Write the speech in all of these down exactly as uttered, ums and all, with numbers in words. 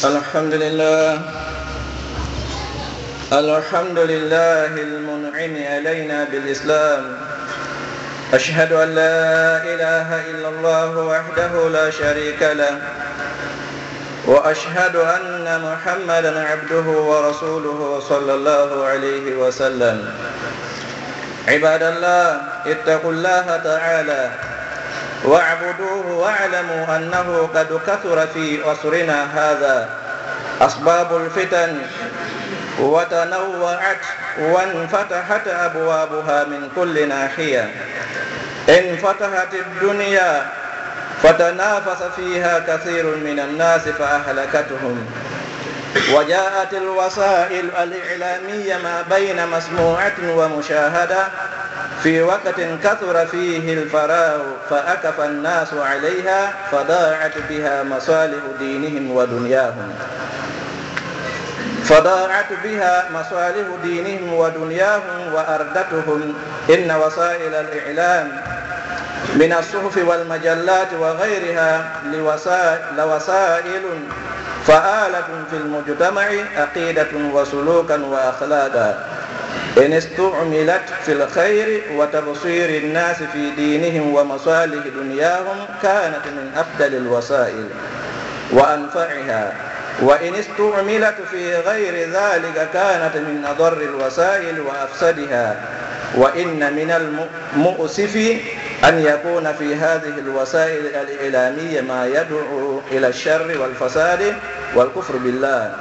الحمد لله. الحمد لله المنعم علينا بالإسلام. أشهد أن لا إله إلا الله وحده لا شريك له، وأشهد أن محمدا عبده ورسوله صلى الله عليه وسلم. عباد الله، اتقوا الله تعالى واعبدوه واعلموا أنه قد كثر في عصرنا هذا أسباب الفتن وتنوعت وانفتحت أبوابها من كل ناحية. انفتحت الدنيا فتنافس فيها كثير من الناس فأهلكتهم. وجاءت الوسائل الإعلامية ما بين مسموعة ومشاهدة في وقت كثر فيه الفراغ فأكف الناس عليها فضاعت بها مصالح دينهم ودنياهم. فضاعت بها مصالح دينهم ودنياهم وأردتهم. إن وسائل الإعلام من الصحف والمجلات وغيرها لوسا-، لوسائل فعالة في المجتمع عقيدة وسلوكا وأخلاقا، إن استعملت في الخير وتبصير الناس في دينهم ومصالح دنياهم كانت من أفضل الوسائل وأنفعها، وإن استعملت في غير ذلك كانت من أضر الوسائل وأفسدها، وإن من المؤسف أن يكون في هذه الوسائل الإعلامية ما يدعو إلى الشر والفساد والكفر بالله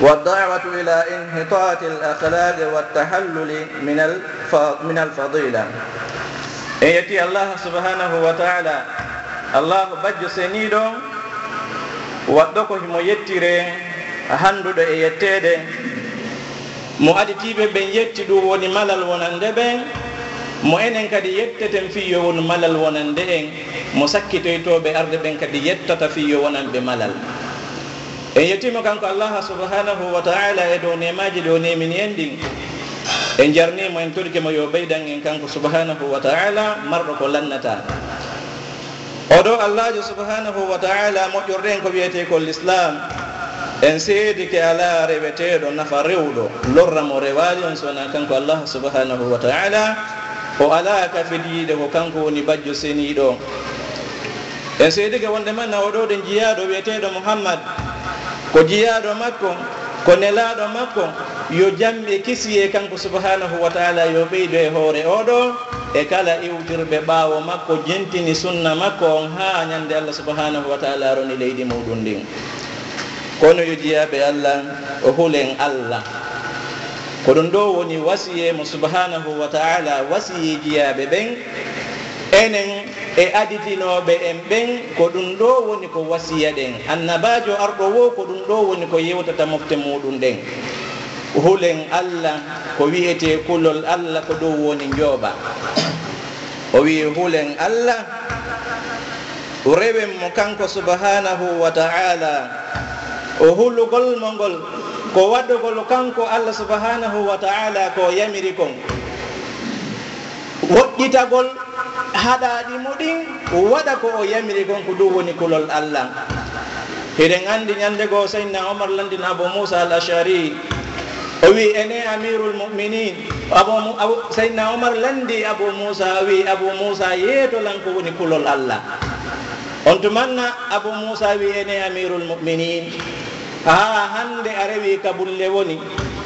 والدعوة إلى انحطاط الأخلاق والتحلل من الف-، من الفضيلة. En yetti Allah subhanahu wa ta'ala, Allah bajjo seniiɗo, waɗɗo ko himo yettire, handuɗo e yetteede, mo aditiiɓe ɓen yetti, ɗum woni malal wonande ɓen, mo enen kadi yetteten fii yo wonu malal wonande en, mo sakkitoytooɓe arde ɓen kadi yettata fii yo wonanɓe malal. En yettiimo kanko Allah subhanahu wa ta'ala e dow neemaaji ɗi o neemini en ɗin. En jarniimo, en torike mo yo ɓeydan en kanko subhanahu wa ta'ala, marɗo ko lannataa. O ɗoo Allaajo subhanahu wa ta'ala moƴƴorɗen ko wi'etee ko Lislaam. En seedike alaa reweteeɗo nafa rewɗo, lorra mo rewaali on so wonaa kanko Allah subhanahu wa ta'ala. O alaa ka fediiɗo, ko kanko woni bajjo seniiɗo. En seedike wonde man o ɗoo ɗen jiyaaɗo wi'eteeɗo Muhammad, ko jiyaaɗo makko, ko nelaaɗo makko, yo jam e kisiyee kanko subhanahu wa ta'ala yo ɓeydo e hoore oo ɗoo, e kala iwtirɓe ɓaawo makko, jentini sunna makko on haa ñande Allah subhanahu wa ta'ala roni leydi muuɗum ndin. Kono yo jiyaaɓe Allah, o hulen Allah. Ko ɗum ɗoo woni wasiyee mo subhanahu wa ta'ala wasiyii jiyaaɓe ɓen, enen e aditinooɓe en ɓen, ko ɗum ɗoo woni ko wasiya ɗen. Annabaajo arɗo woo, ko ɗum ɗoo woni ko yewtata mofte muuɗum ɗen. Hulen Allah ko wi'etee kulol Allah, ko ɗum woni njooɓa. O wi'i, hulen Allah, rewen mo kanko subhanahu wa ta'ala. O hulugol mo ngol, ko waɗugol kanko Allah subhanahu wa ta'ala ko yamiri kon. Woɗɗitagol haɗaaɗi mo ɗin, waɗa ko o yamiri kon, ko ɗum woni kulol Allah. Hiɗen anndi ñande goo Seydina Omar landino Abu Muusa al-Ash'ari, o wi'i, enen Amirul Mu'minin, Abu Mu-, Abu, Seydina Omar landi Abu Muusa, o wi'i, Abu Muusa, yeeto lan ko woni kulol Allah. On tumanna Abu Muusa wi'i, enen Amirul Mu'minin, haa hannde a rewi ka bulle woni?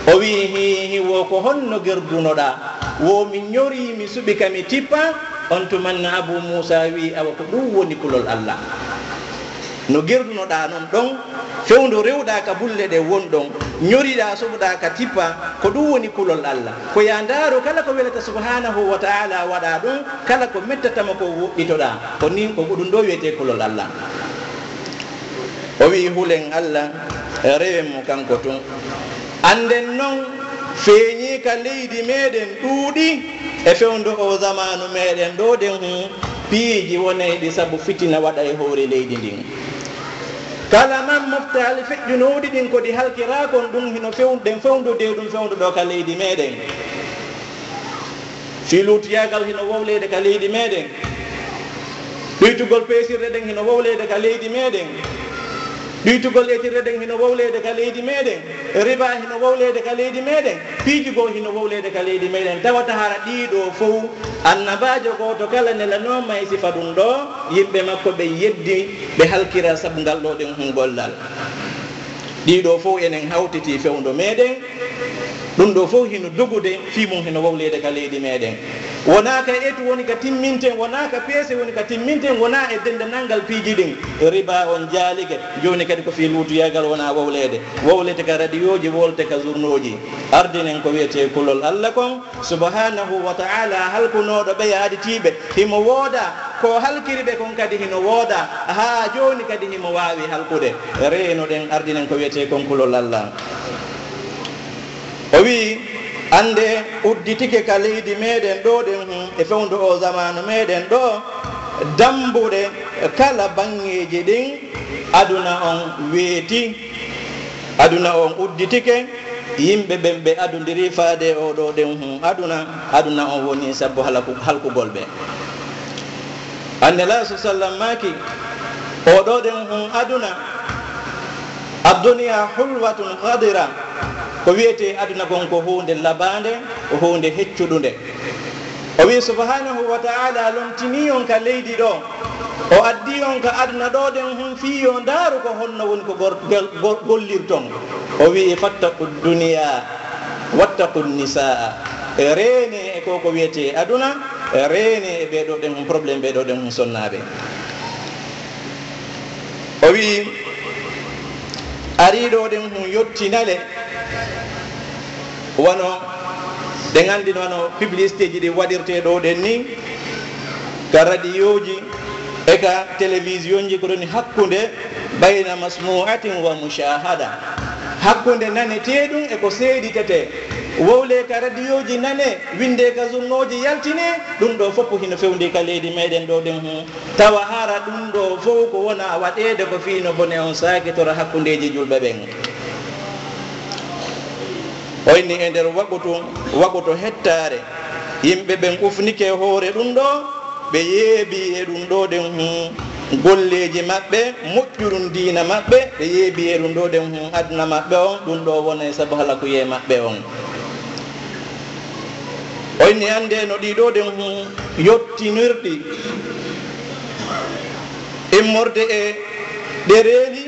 O wi'i, hii, hii, wo ko honno gerdunoɗaa? Wo mi ñorii, mi suɓi ka mi tippa. On tumanna Abu Muusa wi'i, awa ko ɗum woni kulol Allah. No gerdunoɗaa non ɗon, fewndo rewɗaa ka bulle ɗen won ɗon, ñoriɗaa suɓuɗaa ka tippa, ko ɗum woni kulol Allah. Ko yaa ndaaru kala ko welata subhanahu wa ta'ala waɗaa ɗum, kala ko mettatama ko woɗɗitoɗaa. Ko nin, ko ɗum ɗoo wi'etee kulol Allah. O wi'i, hulen Allah, rewen mo kanko tun. Annden non, feeñii ka leydi meɗen ɗuuɗi e fewndo oo zamaanu meɗen ɗoo ɗen, hun piiji wonayɗi sabu fitina waɗa e hoore leydi ndin. Kala man moftaali feƴƴunooɗi ɗin ko ɗi halkiraa kon, ɗum hino few-, ɗen fewndodee ɗum fewndo ɗoo ka leydi meɗen. Fii luutiyaagal hino wowleede ka leydi meɗen. Ɗuytugol peesirɗe ɗen hino wowleede ka leydi meɗen. Ɗuytugol etirde ɗen hino wowleede ka leydi meɗen, riba hino wowleede ka leydi meɗen, piiji goo hino wowleede ka leydi meɗen, tawata hara ɗii ɗoo fow, annabaajo gooto kala nelanooma e sifa ɗum ɗoo, yimɓe makko ɓen yeddi, ɓe halkira sabu ngal ɗoo ɗen hun gollal. Ɗii ɗoo fow enen hawtitii fewndo meɗen, ɗum ɗoo fow hino dogude, fii mum hino wowleede ka leydi meɗen. Wonaa ka etu woni ka timminten, wonaa ka peese woni ka timminten, wonaa e denndanangal piiji ɗin. Riba on jaalike, jooni kadi ko fii luutuyaagal wonaa wowleede. Wowlete ka radiyooji, wowlete ka zurnooji. Ardinen ko wiyetee kulol Alla kon, subhanahu wa ta'ala, halkunooɗo ɓe yaaditiiɓe. Himo wooda, ko halkiri ɓe kon kadi hino wooda. Haa jooni kadi himo waawi halkude. Reenoɗen, ardinen ko wiyetee kon kulol Alla. O wi'i, "Annde udditike ka leydi meɗen ɗoo ɗen hun, e fewndo oo zamaanu meɗen ɗoo, dambuɗe kala baŋŋeeji ɗin, aduna on weeti, aduna on udditike, yimɓe ɓen ɓe adundirii faade e oo ɗoo ɗen hun aduna, aduna on woni sabu halaku-, halkugol ɓe." Annelaajo sallam maaki, "Oo ɗoo ɗen hun aduna, adduniya hulwatun khadira." Ko wiyetee aduna kon ko huunde labaande, ko huunde heccuɗunde. O wi'i, subhanahu wa ta'ala lontinii on ka leydi ɗoo. O addii on ka aduna ɗoo ɗen hun fii yo ndaaru ko honno woni ko gor-, gol-, gol-, gollirton. O wi'i, "Fattaqu duniya, wattaqu nisaa." Reenee e ko ko wiyetee aduna, reenee e ɓee ɗoo ɗen hun problème, ɓee ɗoo ɗen hun sonnaaɓe. O wi'i, arii ɗoo ɗen hun yottinale, wano ɗen anndi no, wano publicité ji ɗi waɗirtee ɗoo ɗen nii, ka radiyooji e ka télévision ji, ko ɗon hakkunde bayna masmu'atin wa mushahada. Hakkunde nanetee ɗum e ko seeditetee. Wowlee ka radiyooji nanee, winndee ka zurnooji yaltinee, ɗum ɗoo fof hino fewndi ka leydi meɗen ɗoo ɗen hun. Tawa hara ɗum ɗoo fof ko wona waɗeede ko fii no bone on saakitora hakkundeeji julɓe ɓen. O inni e nder waqutu, waqutu hettaare, yimɓe ɓen ufnike hoore ɗum ɗoo, ɓe yeebi e ɗum ɗoo ɗen hun golleeji maɓɓe, moƴƴuɗum diina maɓɓe, ɓe yeebi e ɗum ɗoo ɗen hun aduna maɓɓe on, ɗum ɗoo wona e sabu halakuyee maɓɓe on. O inni anndee no ɗii ɗoo ɗen hun yottinirɗi immorde e ɗereeli,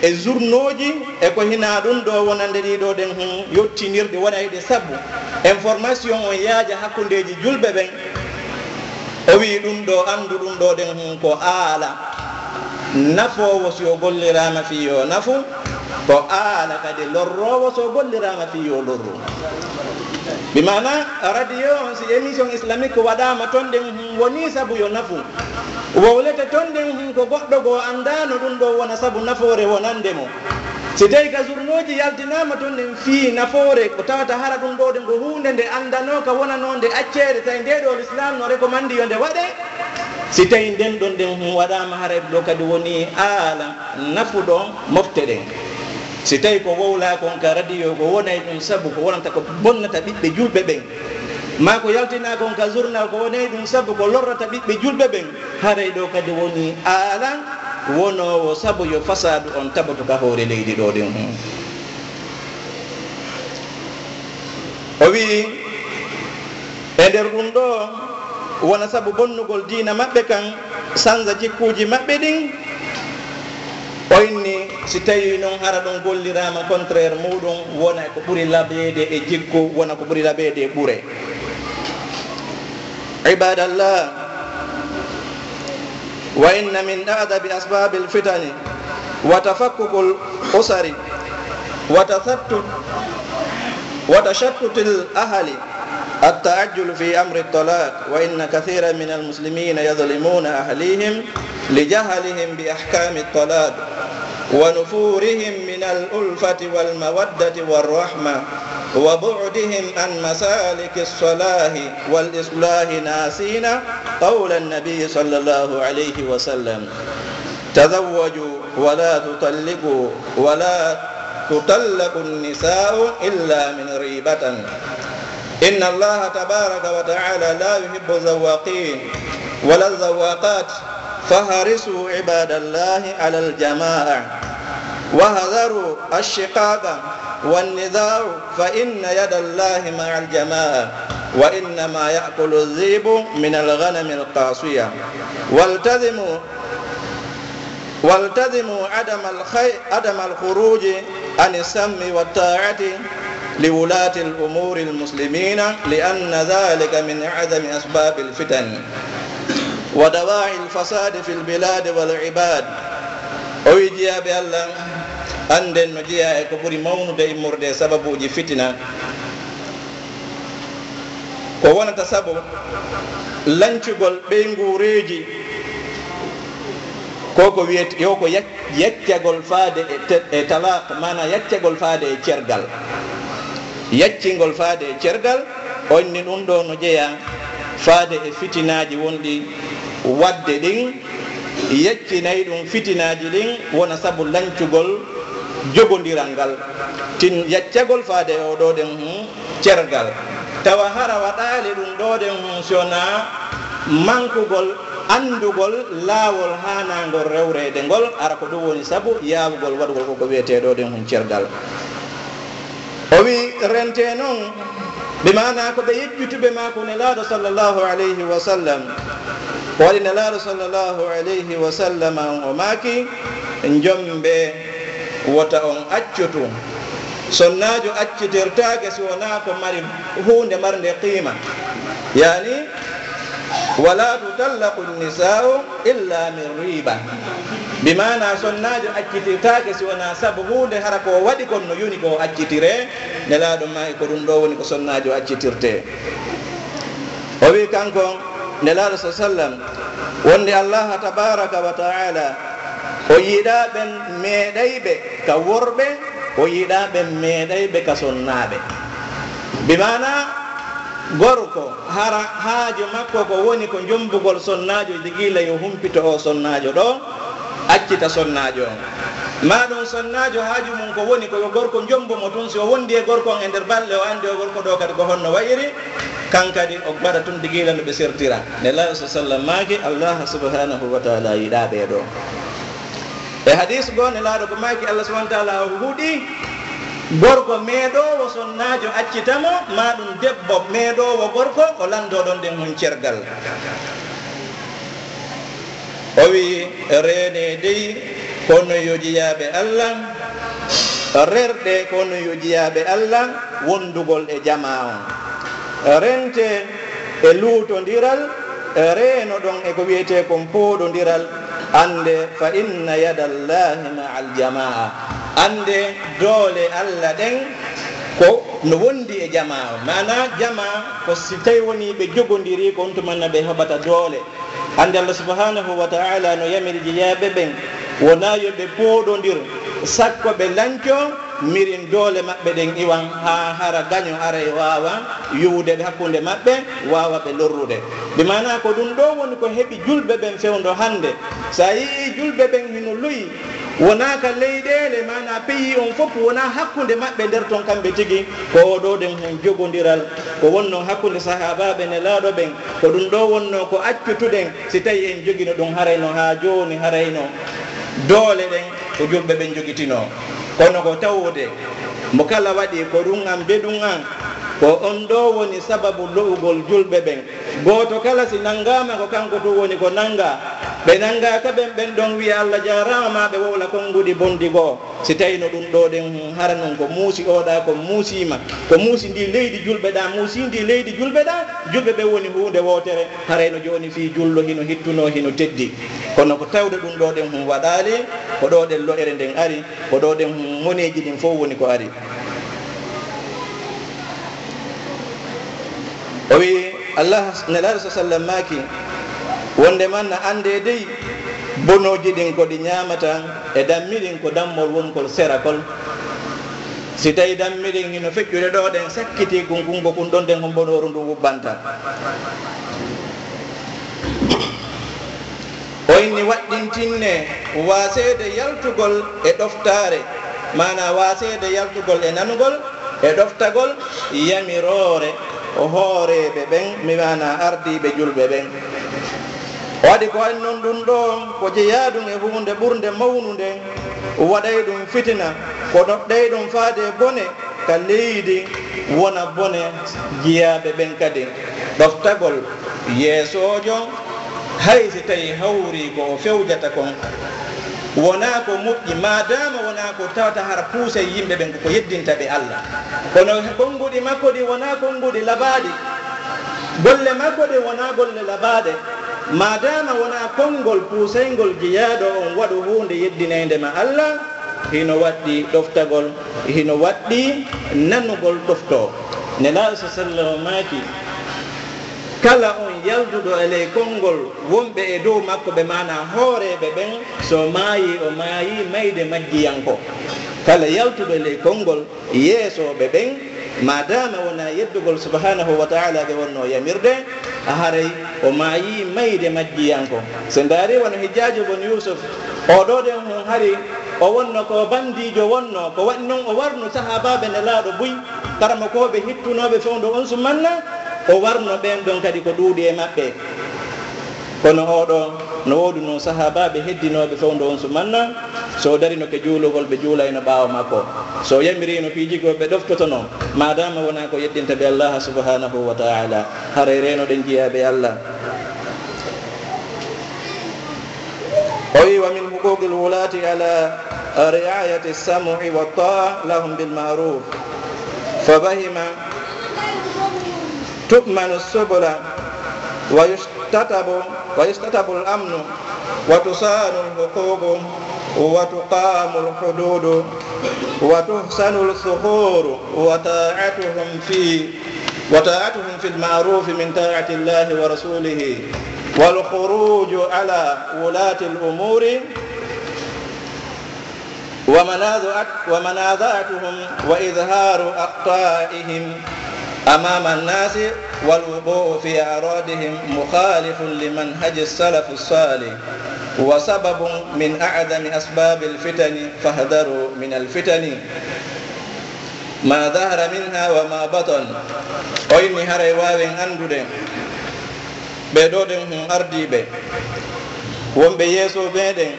e zurnooji, e ko hinaa ɗum ɗoo wonande ɗii ɗoo ɗen hun yottinirɗi, wona e ɗe sabu information on yaaja hakkundeeji julɓe ɓen. O wi'i ɗum ɗoo, anndu ɗum ɗoo ɗen hun ko aala nafoowo si o golliraama fii yo nafu, ko aala kadi lorroowo si o golliraama fii yo lorru. Bi maana, radio on, si émission islamique waɗaama ton ɗen hun wonii sabu yo nafu, wowlete ton ɗen hun ko goɗɗo goo anndaano ɗum ɗoo wona sabu nafoore wonande mo. Si tawii ka zurnooji yaltinaama ton ɗen fii nafoore, ko tawata hara ɗum ɗoo ɗen ko huunde nde anndanooka wonanoonde acceede, tawi ndee ɗoo Lislaam no rekomandi yo nde waɗe. Si tawii nden ɗon ɗen hun waɗaama, haray ɗoo kadi wonii aala nafuɗo mofte ɗen. Si tawii ko wowlaa kon ka radio, ko wonay ɗum sabu ko wonata ko bonnata ɓiɓɓe julɓe ɓen, maa ko yaltinaa kon ka journal, ko wonay ɗum sabu ko lorrata ɓiɓɓe julɓe ɓen, haray ɗoo kadi wonii aala wonoowo sabu yo fasaadu on taboto ka hoore leydi ɗoo ɗen hun. O wi'i, e nder ɗum ɗoo, wona sabu bonnugol diina maɓɓe kan, sanza jikkuuji maɓɓe ɗin. O inni, si tawii non hara ɗum golliraama contraire muuɗum, wona ko ɓuri laɓeede e jikku, wona ko ɓuri laɓeede e ɓure. Ibadallah, wa inna min a'dabi asbabil fitani wa tafakkukul usari wa tasattu-, wa tashattutil ahli at-ta'ajjul fi amri talaq, wa inna kathiran minal muslimina yadhlimuna ahlihim li jahlihim bi ahkami talaq wa nufurihim minal ulfati wal mawaddati war rahma wa bu'dihim an masaliki salahi wal islahi, nasina qawla nabi sallallahu alayhi wa sallam, tazawwaju wa la tutalliqu wa la tutallaqu nisa'u illa min ribatan. Inna Allaha tabaraka wa ta'ala la yuhibbu zawwaqin wa la zawwaqat. Faharisu ibadallahi alal jama'a. واحذروا الشقاق والنزاع فإن يد الله مع الجماعة وإنما يأكل الذئب من الغنم القاصية. والتزموا والتزموا عدم الخي-، عدم الخروج عن السمع والطاعة لولاة الأمور المسلمين، لأن ذلك من أعظم أسباب الفتن ودواعي الفساد في البلاد والعباد. O wi, jiyaaɓe Allah, annden no jeyaa e ko ɓuri mawnude immorde e sababuuji fitina. Ko wonata sabu lancugol ɓeynguureeji, ko ko wiyet-, yo ko yac-, yaccagol faade e te-, e talaq, maanaa yaccagol faade e cergal. Yaccingol faade e cergal, on ni ɗum ɗo no jeyaa faade e fitinaaji wonɗi waɗde ɗin, yaccinay ɗum fitinaaji ɗin wona sabu lancugol jogondiral ngal. Tin yaccagol faade e oo ɗoo ɗen hun cergal. Tawa hara waɗaali ɗum ɗoo ɗen hun si wonaa mankugol anndugol laawol haanaangol rewreede ngol, hara ko ɗum woni sabu yaawugol waɗugol ko ko wiyetee ɗoo ɗen hun cergal. O wi, rentee non, bi maanaa ko ɓe yejjituɓe maa ko Nelaaɗo sallallahu alayhi wa sallam. Ko waɗi Nelaaɗo sallallahu alayhi wa sallam o maaki, njombe wota on accutu. Sonnaajo accitirtaake si wonaa ko mari huunde marnde qiima. Yaani, ولا تطلق النساء إلا من ريبة. Bi maanaa sonnaajo accitirtaake si wonaa sabu huunde hara ko o waɗi kon no yoni ko o accitiree. Nelaaɗo maaki ko ɗum ɗoo woni ko sonnaajo accitirtee. O wi kanko Nelaaɗo sa sallam wonde Allaha tabaaraka wa ta'ala o yiɗaa ɓen meeɗayɓe ka worɓe, o yiɗaa ɓen meeɗayɓe ka sonnaaɓe. Bi maanaa gorko hara haaju makko ko woni ko jombugol sonnaajo, digiila yo humpito o sonnaajo ɗoo, accita sonnaajo on. Maa ɗum sonnaajo haaju mum ko woni ko yo gorko jombo mo tun, si o wondi e gorko on e nder balɗe, o anndi o gorko ɗoo kadi ko honno wa'iri, kan kadi o waɗa tun digiila no ɓe sertira. Nelaaɗo sa sallam maaki, Allah subhanahu wa ta'ala yiɗaa ɓee ɗoo. E hadiis goo Nelaaɗo ko maaki, Allah subhanahu wa ta'ala o huɗi gorko meeɗoowo sonnaajo accita mo, maa ɗum debbo meeɗoowo gorko o lanndoo ɗon ɗen hun cergal. O wi, reenee dey, kono yo jiyaaɓe Allah, rerɗe, kono yo jiyaaɓe Allah, wondugol e jamaa on. Rentee e luutondiral, reeno ɗon e ko wiyetee kon pooɗondiral, annde, فإن يد الله مع الجماعة. Annde, doole Allah ɗen ko no wondi e jamaa on. Maanaa, jamaa ko si tawi wonii ɓe jogondirii, ko on tumanna ɓe heɓata doole. Annde Allah subhanahu wa ta'ala no yamiri jiyaaɓe ɓen, wonaa yo ɓe pooɗondir, sakko ɓe lancoo, mirin doole maɓɓe ɗen iwan, haa hara gaño aray waawa yuwude ɓe hakkunde maɓɓe, waawa ɓe lorrude. Bi maanaa ko ɗum ɗoo woni ko heɓi julɓe ɓen fewndo hannde. Si a yi'ii julɓe ɓen hino lo'i, wonaa ka leyɗeele, maanaa pays on fof, wonaa hakkunde maɓɓe nder ton kamɓe tigi, ko oo ɗoo ɗen hun jogondiral, ko wonnoo hakkunde sahaabaaɓe Nelaaɗo ɓen, ko ɗum ɗoo wonnoo ko accutuɗen, si tawii en jogino ɗum, harayno haa jooni, harayno doole ɗen ko julɓe ɓen jogitinoo. Kono ko tawde mo kala waɗi ko ɗum an, be ɗum an, ko on ɗoo woni sababu lo'ugol julɓe ɓen. Gooto kala si nanngaama, ko kanko tun woni ko nanngaa. Ɓe nanngaaka ɓen, ɓen ɗon wi'a, "Allah jaaraama," ɓe wowla konnguɗi bonɗi goo. Si tawii no ɗum ɗoo ɗen hun, hara non ko muusi oo ɗaa, ko muusiima, ko muusi ndii leydi julɓe ɗaa, muusi ndii leydi julɓe ɗaa, julɓe ɓen woni huunde wootere, harayno jooni fii jullo hino hittunoo, hino teddi. Kono ko tawde ɗum ɗoo ɗen hun waɗaali, ko ɗoo ɗen lo'ere nden ari, ko ɗoo ɗen hun moneeji ɗin fow woni ko ari. O wi'i, Allah, Nelaaɗo sa sallam maaki, wonde man na anndee dey, bonooji ɗin ko ɗi ñaamata, e dammi ɗin ko dammol wonkol serakol. Si tawii dammi ɗin hino feƴƴude ɗoo ɗen, sakkitii kun, kun ko kun ɗon ɗen, hon bonooru ndun wubbanta. O inni waɗɗintinne waaseede yaltugol e ɗoftaare, maanaa waaseede yaltugol e nanugol e ɗoftagol yamiroore hooreeɓe ɓen, mi maanaa ardiiɓe julɓe ɓen. O waɗi ko waɗi non ɗum ɗoo, ko jeyaa ɗum e huunde ɓurnde mawnude, waɗay ɗum fitina, ko ɗoɗɗay ɗum faade bone ka leydi, wona bone jiyaaɓe ɓen kadi. Ɗoftagol yeesoojo, hay si tawi hawri ko o fewjata kon, wonaa ko moƴƴi, maadaama wonaa ko tawata hara puusay yimɓe ɓen ko yeddinta ɓe Alla. Kono konnguɗi makko ɗi wonaa konnguɗi labaaɗi, golle makko ɗe wonaa golle labaaɗe, maadaama wonaa konngol puusayngol jiyaaɗo on waɗu huunde yeddinaynde ma Alla, hino waɗɗii ɗoftagol, hino waɗɗii nanugol ɗoftoo. Nelaaɗo sa sallam maaki, kala on yaltuɗo e ley konngol wonɓe e dow makko, ɓe maanaa hooreeɓe ɓen, so maayii, o maayii mayde majjiyanko. Kala yaltuɗo e ley konngol yeesooɓe ɓen, maadaama wonaa yeddugol subhaanahu wa ta'aalaa ɓe wonnoo yamirde, haray o maayii mayde majjiyanko. So ndaari wano Hijjaaju bun Yuusuf, oo ɗoo ɗen hun hari o wonno ko bandiijo wonnoo, ko waɗi non o warno sahaabaaɓe Nelaaɗo buy, karamokooɓe hittunooɓe fewndo on sumanna, o warno ɓen ɗon kadi ko ɗuuɗi e maɓɓe. Kono oo ɗoo no woodunoo sahaabaaɓe heddinooɓe fewndo on sumanna, so darino ke juulugol, ɓe juulayno ɓaawo makko. So yamiriino piiji goo, ɓe ɗoftotono, maadaama wonaa ko yeddinta ɓe Allaaha subhaanahu wa ta'aalaa. Haray reenoɗen jiyaaɓe Alla. O wi'i, ومن حقوق الولاة على رعاية السمع والطاعة لهم بالمعروف، فبهما تؤمن السبل ويجتلب، ويجتلب الأمن، وتصان الحقوق، وتقام الحدود، وتحسن الثغور، وطاعتهم في، وطاعتهم في المعروف من طاعة الله ورسوله، والخروج على ولاة الأمور ومنازعة-، ومنازعتهم وإظهار أخطائهم أمام الناس والوقوع في أعراضهم مخالف لمنهج السلف الصالح، وسبب من أعظم أسباب الفتن، فاحذروا من الفتن ما ظهر منها وما بطن. O inni haray waawen anndude ɓee ɗoo ɗen hun ardiiɓe wonɓe yeeso meɗen,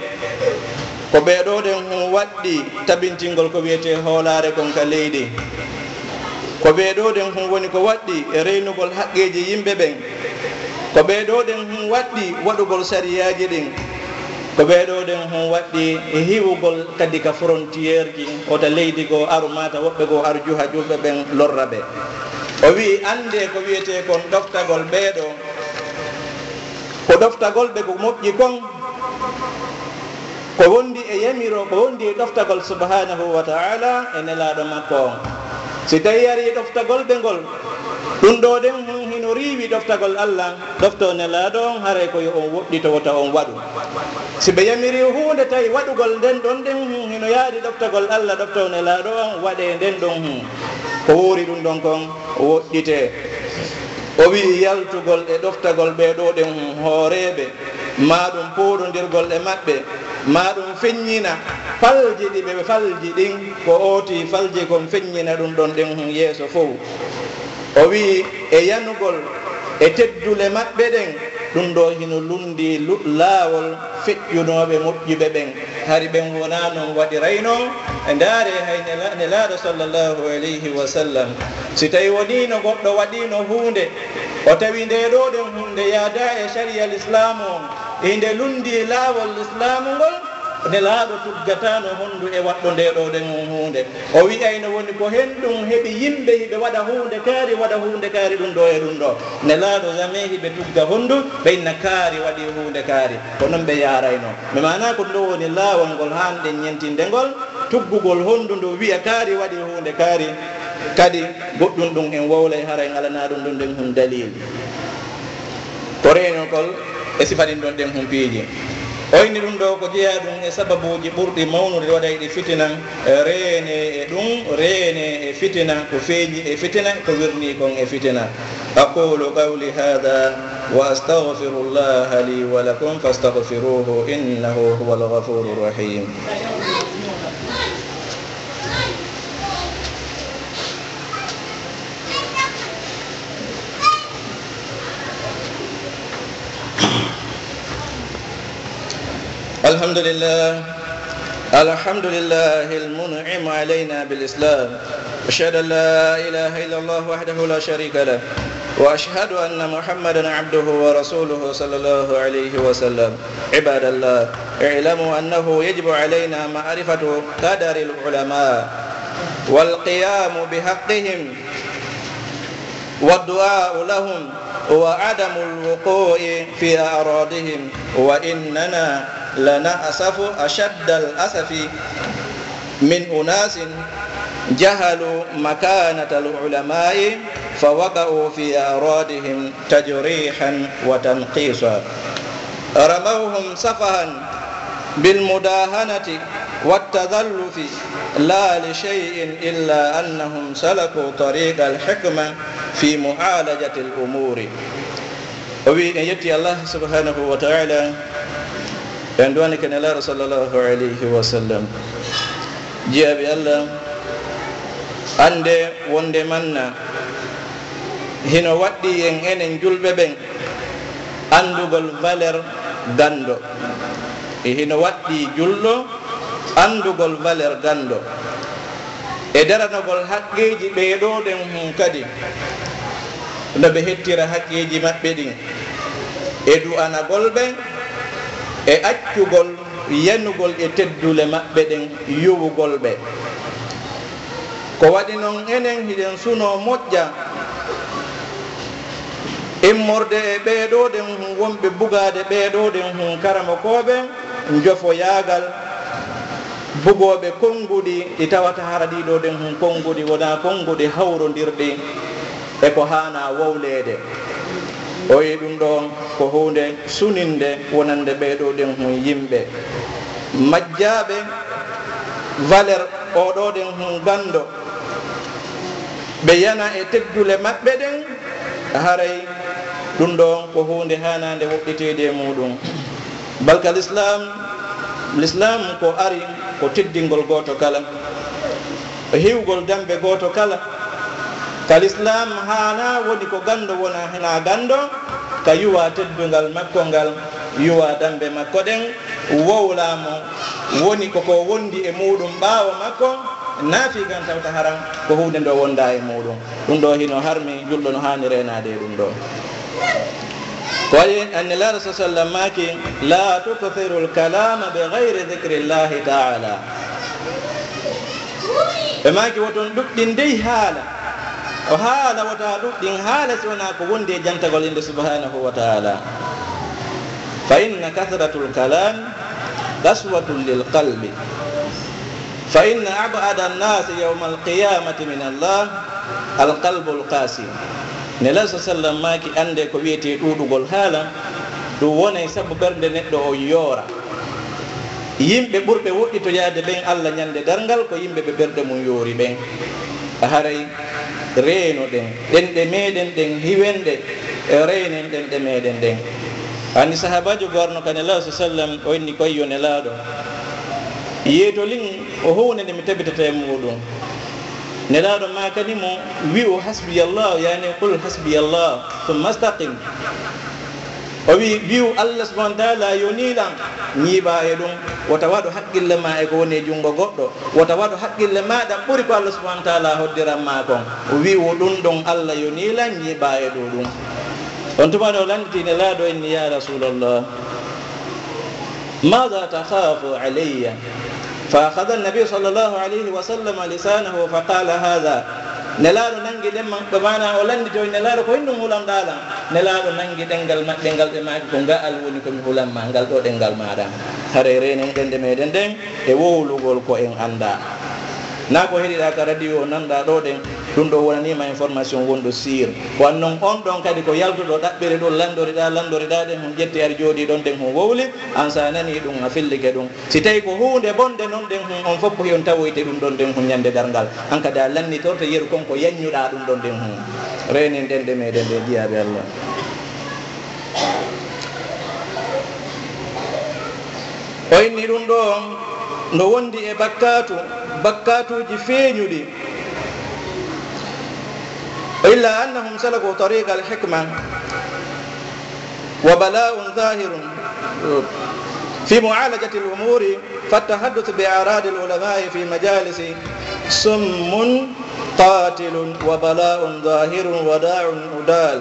ko ɓee ɗoo ɗen hun waɗɗii tabintingol ko wi'etee hoolaare kon ka leydi. Ko ɓee ɗoo ɗen hun woni ko waɗɗii e reynugol haqqeeji yimɓe ɓen. Ko ɓee ɗoo ɗen hun waɗɗii waɗugol sariyaaji ɗin. Ko ɓee ɗoo ɗen hun waɗɗii e hiwugol kadi ka frontière ji, wota leydi goo aru, maa ta woɓɓe goo aru juha julɓe ɓen lorra ɓe. O wi'i, anndee ko wi'etee kon ɗoftagol ɓee ɗoo, ko ɗoftagol ɓe ko moƴƴi kon, ko wondi e yamiro, ko wondi e ɗoftagol subhaanahu wa ta'aalaa e Nelaaɗo makko on. Si tawii arii ɗoftagol ɓe ngol, ɗun ɗoo ɗen hun hino riiwi ɗoftagol Alla, ɗoftoo Nelaaɗo on, haray ko yo on woɗɗito, wota on waɗu. Si ɓe yamirii huunde tawi waɗugol nden ɗon ɗen hun hino yaadi ɗoftagol Alla, ɗoftoo Nelaaɗo on, waɗee nden ɗon hun. Ko woori ɗun ɗon kon, woɗɗitee. O wi'i yaltugol e ɗoftagol ɓee ɗoo ɗen hun hooreeɓe, maa ɗun pooɗondirgol e maɓɓe, maa ɗun feɲɲina falji ɗi ɓe falji ɗin, ko ootii falji kon feɲɲina ɗun ɗon ɗen hun yeeso fow. O wi'i, e yanugol e teddule maɓɓe ɗen, ɗun ɗoo hino lunndii lu-, laawol feƴƴunooɓe moƴƴuɓe ɓen. Hari ɓen wonaa non waɗiraynoo. E ndaaree hay Nela-, Nelaaɗo sallallahu alayhi wa sallam, si tawii woniino goɗɗo waɗiino huunde, o tawi ndee ɗoo ɗen huunde yaadaa e sariya Lislaamu on, hinde lunndii laawol Lislaamu ngol, Nelaaɗo tuggataano honndu e waɗɗo ndee ɗoo ɗen huunde. O wi'ayno woni ko hen ɗun heɓi yimɓe hiɓe waɗa huunde kaari, waɗa huunde kaari ɗun ɗoo e ɗun ɗoo. Nelaaɗo jamais hiɓe tugga honndu, ɓe inna kaari waɗii huunde kaari. Ko non ɓe yaarayno. Mi maanaa ko ɗun ɗoo woni laawol ngol haanɗen ɲentinde ngol, tuggugol honndu ndu wi'a kaari waɗii huunde kaari, kadi goɗɗun ɗun en wowlay haray ngalanaa ɗun ɗon ɗen hun dalil. Ko reenugol e sifa ɗin ɗon ɗen hun piiji. O inni ɗun ɗoo ko jeyaa ɗun e sababuuji ɓurɗi mawnude waɗayɗi fitina, reenee e ɗun, reenee e fitina, ko feeɲi e fitina, ko wirnii kon e fitina. أقول قولي هذا وأستغفر الله لي ولكم فاستغفروه إنه هو الغفور الرحيم. الحمد لله. الحمد لله المنعم علينا بالإسلام. أشهد أن لا إله إلا الله وحده لا شريك له، وأشهد أن محمدا عبده ورسوله صلى الله عليه وسلم. عباد الله، اعلموا أنه يجب علينا معرفة قدر العلماء والقيام بحقهم والدعاء لهم وعدم الوقوع في أعراضهم، وإننا لنأسف أشد الأسف من أناس جهلوا مكانة العلماء فوقعوا في أعراضهم تجريحا وتنقيصا، رموهم سفها بالمداهنة والتزلف، لا لشيء إلا أنهم سلكوا طريق الحكمة في معالجة الأمور. O wi en yetti Allah subhanahu wa ta'ala, en duwanike Nelaaɗo sallallahu alayhi wa sallam. Jiyaaɓe Allah, annde wonde manna hino waɗɗii en enen julɓe ɓen anndugol valeur ganndo. E hino waɗɗii julɗo anndugol valeur ganndo. E daranogol haqqeeji ɓee ɗoo ɗen hun kadi, no ɓe hettira haqqeeji maɓɓe ɗin, e du'anagol ɓe, e accugol yanugol e teddule maɓɓe ɗen, yowugol ɓe. Ko waɗi non enen hiɗen sunoo moƴƴa immorde e ɓee ɗoo ɗen hun wonɓe bugaade ɓee ɗoo ɗen hun karamokooɓe, njofoyaagal bugooɓe konnguɗi ɗi tawata hara ɗii ɗoo ɗen hun konnguɗi wonaa konnguɗi hawrondirɗi e ko haanaa wowleede. O wi'i ɗum ɗoo ko huunde suninnde wonande ɓee ɗoo ɗen hun yimɓe majjaaɓe valeur oo ɗoo ɗen hun ganndo, ɓe yana e teddule maɓɓe ɗen, haray ɗum ɗoo ko huunde haanaande woɗɗiteede e muuɗum. Bal ka Lislaam, Lislaam ko ari ko teddingol gooto kala, hiwgol dammbe gooto kala. Ka Lislaam haanaa woni ko ganndo wona hinaa ganndo, ka yuwa teddungal makko ngal, yuwa dammbe makko ɗen, wowlaa mo, woni ko ko wondi e muuɗum ɓaawo makko, naa fii kan tawta haran ko huunde ndo wondaa e muuɗum. Ɗum ɗoo hino harmi, julɗo no haani reenaade e ɗum ɗoo. Ko waɗi Nelaaɗo sa sallam maaki, "La tukthiru l-kalaama bi ghayri dhikri Llaahi ta'aalaa." Ɓe maaki, "Woton ɗuɗɗin dey haala." O haala, wota ɗuɗɗin haala si wonaa ko wondi e jantagol innde subhaanahu wa ta'aalaa. "Fa inna kathrata l-kalaami qaswatun lil qalbi." "Fa inna ab'ada nnaasi yawma alqiyaamati min Allah alqalbu alqaasi." Nelaaɗo sa sallam maaki, "Annde ko wi'etee ɗuuɗugol haala, ɗum wonay sabu ɓernde neɗɗo on yoora." Yimɓe ɓurɓe woɗɗitoyaade ɓen Allah ñande darngal ko yimɓe ɓe ɓerɗe mum yoori ɓen. Haray reenoɗen ɗenɗe meɗen ɗen hiwenɗe, reenen ɗenɗe meɗen ɗen. Anndi sahaabaajo goorno ka Nelaaɗo sa sallam, o inni ko yo Nelaaɗo, yeetolin o huunde nde mi tabitata e muuɗum. Nelaaɗo maakani mo, wi'u, "Hasbiyallah," yaani, "Qul hasbiyallah, thumma istaqim." O wi'i, wi'u, "Allah subhanahu wa ta'ala yonii lan," ñiiɓaa e ɗum. Wota waɗu haqqille maa e ko woni e junngo goɗɗo. Wota waɗu haqqille maaɗa ɓuri ko Allah subhanahu wa ta'ala hoddiran maa kon. Wi'u ɗum ɗon, "Allah yonii lan," ñiiɓaa e ɗum ɗum. On tuma ɗo lannditi Nelaaɗo inni, "Ya Rasulallah, maada takhaafu alayya?" Fa akhadha an-nabiyyu sallallahu alayhi wa sallam lisaanahu fa qaala haadha. Nelaaɗo nangi ɗemma, ɗo maana o lannditoy Nelaaɗo ko hinɗum hulanɗaa lan. Nelaaɗo nangi ɗemngal maɓɓe ngal ɓe maaki ko nga'al woni ko mi hulan maa, ngal ɗo ɗemngal maaɗa. Haray reenen ɗemɗe meɗen ɗen e wowlugol ko en anndaa. Naa ko heɗiɗaa ka radio nanɗaa ɗo ɗen, ɗum ɗo wonanii ma information wonɗo siir. Wan non on ɗon kadi ko yaltuɗo ɗaɓɓiri ɗum lanndoriɗaa, lanndoriɗaa ɗen hun ƴetti ari jooɗii ɗon ɗen hun wowli, an sa nanii ɗum a fillike ɗum. Si tawii ko huunde bonde non ɗen hun, on fof ko hiyon tawoyte ɗum ɗon ɗen hun ñande darngal. An kadi a lannitorte yeru kon ko yanñuɗaa ɗum ɗon ɗen hun. Reenen ɗemɗe meɗen ɗe jiyaaɓe Allah. O inni ɗum ɗo no wondi e bakkaatu, bakkaatuuji feeñuɗi. Illa annahum salaku tariqa al-hikma. Wa bala'un zahirun fi mu'alajati al-umuri فالتحدث بأعراض العلماء في مجالس سم قاتل وبلاء ظاهر وداء عضال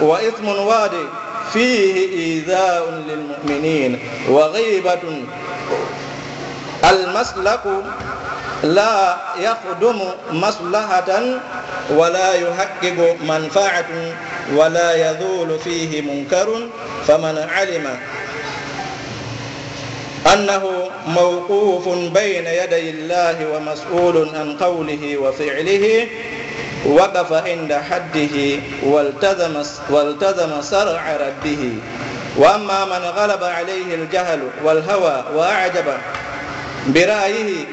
وإثم واضح فيه إيذاء للمؤمنين وغيبة المسلك لا يخدم مصلحة ولا يحقق منفعة ولا يزول فيه منكر، فمن علم أنه موقوف بين يدي الله ومسؤول عن قوله وفعله وقف عند حده والتزم، والتزم شرع ربه. وأما من غلب عليه الجهل والهوى وأعجب برأيه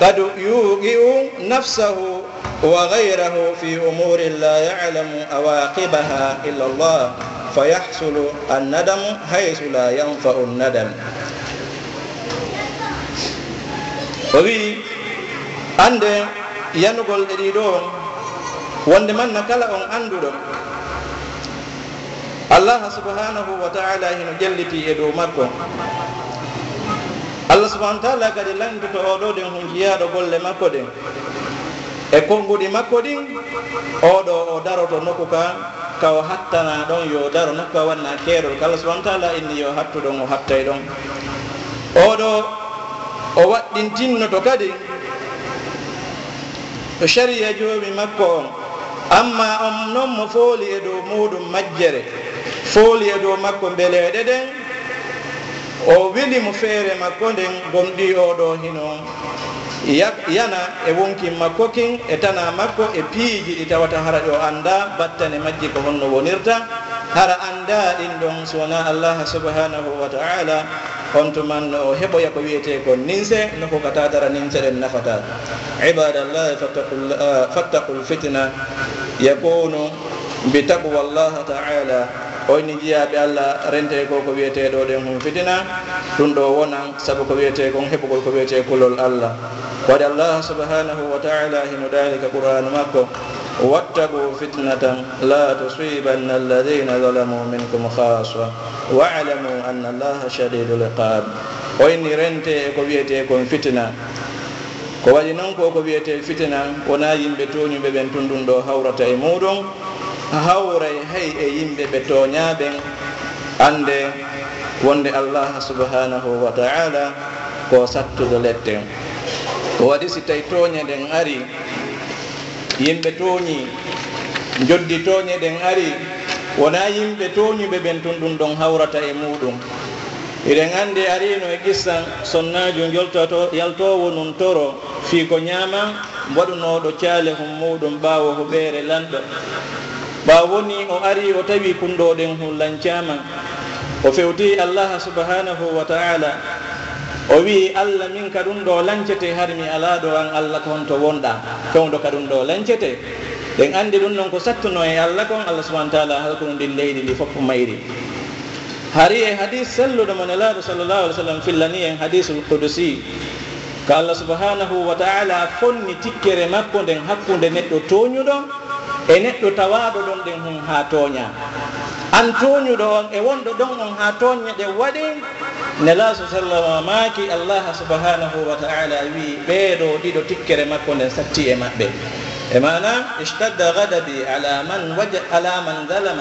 قد يوقع نفسه وغيره في أمور لا يعلم عواقبها إلا الله فيحصل الندم حيث لا ينفع الندم. O wi'i, annde yanugol ɗe ɗiɗo, wonde manna kala on annduɗo Allah subhanahu wa ta'ala hino ƴelliti e dow makko. Allah subhanahu wa ta'ala kadi lanndito oo ɗoo ɗen hon jiyaaɗo golle makko ɗen e konguɗi makko ɗin, oo ɗoo o daroto nokku ka, ka o hattanaa ɗon yo daro, nokku ka wonnaa keerol. Ka Allah subhanahu wa ta'ala inni yo hattu ɗon, o hattay ɗon. Oo ɗoo o waɗɗintinnoto kadi to shari'a joomi makko on. Amma on non mo fooli e dow muuɗum majjere, fooli e dow makko mbeleeɗe ɗen, o wili mo feere makko nden, gomɗii oo ɗoo hino ya-, yana e wonkin makko kin, e tanaa makko, e piiji ɗi tawata hara ɗi o anndaa battane majji ko honno wonirta, hara anndaa ɗin ɗon si wonaa Allah subhanahu wa ta'ala, on tuman o heɓoya ko wiyetee kon ninse, nokku ka taadara ninse ɗen nafata. عباد الله، فاتقوا ال-، آه، فاتقوا الفتنة يكون بتقوى الله تعالى. O inni jiyaaɓe Allah, rentee ko ko wiyetee ɗoo ɗen hon fitina, ɗum ɗoo wonan sabu ko wiyetee kon heɓugol ko wiyetee kulol Allah. Ko waɗi Allah subhanahu wa ta'ala hino daali ka Qur'aanu makko, واتقوا فتنة لا تصيبن الذين ظلموا منكم خاصة واعلموا أن الله شديد العقاب. O inni rentee e ko wiyetee kon fitina. Ko waɗi non ko, ko wiyetee fitina, wonaa yimɓe tooñuɓe ɓen tun ɗum ɗoo hawrata e muuɗum, hawray hay e yimɓe ɓe tooñaa ɓen. Annde wonde Allah subhanahu wa ta'ala ko sattuɗo lette. Ko waɗi si tawi tooñe ɗen ari, yimɓe tooñii, njoddi tooñe ɗen ari, wonaa yimɓe tooñuɓe ɓen tun ɗum ɗon hawrata e muuɗum. Hiɗen anndi ariino e qissa sonnaajo njoltato-, yaltoowo nun toro fii ko ñaama, waɗunooɗo caalehun muuɗum ɓaawo huɓeere lanɗo. Ɓaawo nii o arii, o tawi kunɗooɗen hun lancaama. O fewti Allah subhanahu wa ta'ala. O wi'i, "Allah, min ka ɗum ɗoo lancete, hari mi alaa ɗoo, an Allah, ko honto wonɗaa? Fewndo ka ɗum ɗoo lancete." Ɗen anndi ɗum non ko sattunoo e Allah kon, Allah subhanahu wa ta'ala halkunu ndin leydi ndi fof mayri. Hari e hadis selluɗo mo Nelaaɗo sallallahu alaihi wasallam fillani en, hadisul qudusi, ka Allah subhanahu wa ta'ala fonni tikkere makko nden hakkunde neɗɗo tooñuɗo e neɗɗo tawaaɗo ɗon ɗen hun haa tooñaa. An tooñuɗo on e wonɗo ɗon on haa tooñe ɗen waɗi, Nelaaɗo sallallahu alaihi wasallam maaki, Allah subhanahu wa ta'ala wi'i, ɓee ɗoo ɗiɗo tikkere makko nden satti e maɓɓe. E maana, اشتد غضبي على من وج-، على من ظلم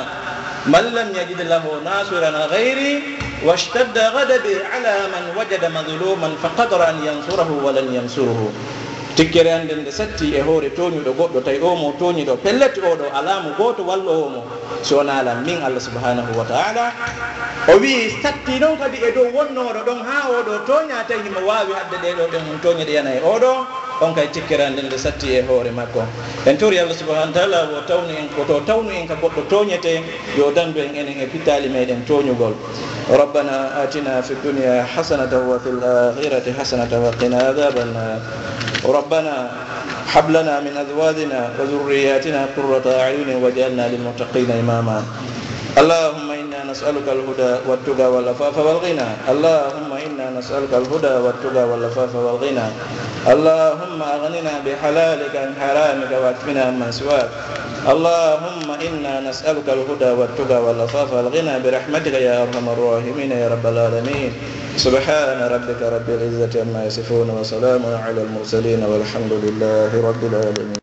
من لم يجد له ناصرا غيري، واشتد غضبي على من وجد مظلوما فقدر أن ينصره ولم ينصره. Tikkere an nden nde satti e hoore tooñuɗo goɗɗo, tawi oo mo tooñi ɗoo, pellet oo ɗoo alaa mo gooto walloowo mo si wonaa lan min, Allah subhanahu wa ta'ala. O wi'i, satti non kadi e dow wonnooɗo ɗon haa oo ɗoo tooñaa, tawi himo waawi hadde ɗee ɗoo ɗen hun tooñe ɗe yana e oo ɗoo, on kay tikkere an nden nde satti e hoore makko. En tori Allah subhanahu wa ta'ala, wo tawnu en, woto tawnu en ka goɗɗo tooñetee, yo dandu en enen e pittaali meɗen tooñugol. ربنا آتنا في الدنيا حسنة وفي الآخرة حسنة وقنا عذاب النار. ربنا هب لنا من أزواجنا وذرياتنا قرة أعين واجعلنا للمتقين إماما. اللهم إنا نسألك الهدى والتقى والعفاف والغنى. اللهم إنا نسألك الهدى والتقى والعفاف والغنى. اللهم أغننا بحلالك عن حرامك وأكفنا عمن سواك. اللهم إنا نسألك الهدى والتقى والعفاف والغنى برحمتك يا أرحم الراحمين يا رب العالمين. سبحان ربك رب العزة عما يصفون وسلام على المرسلين والحمد لله رب العالمين.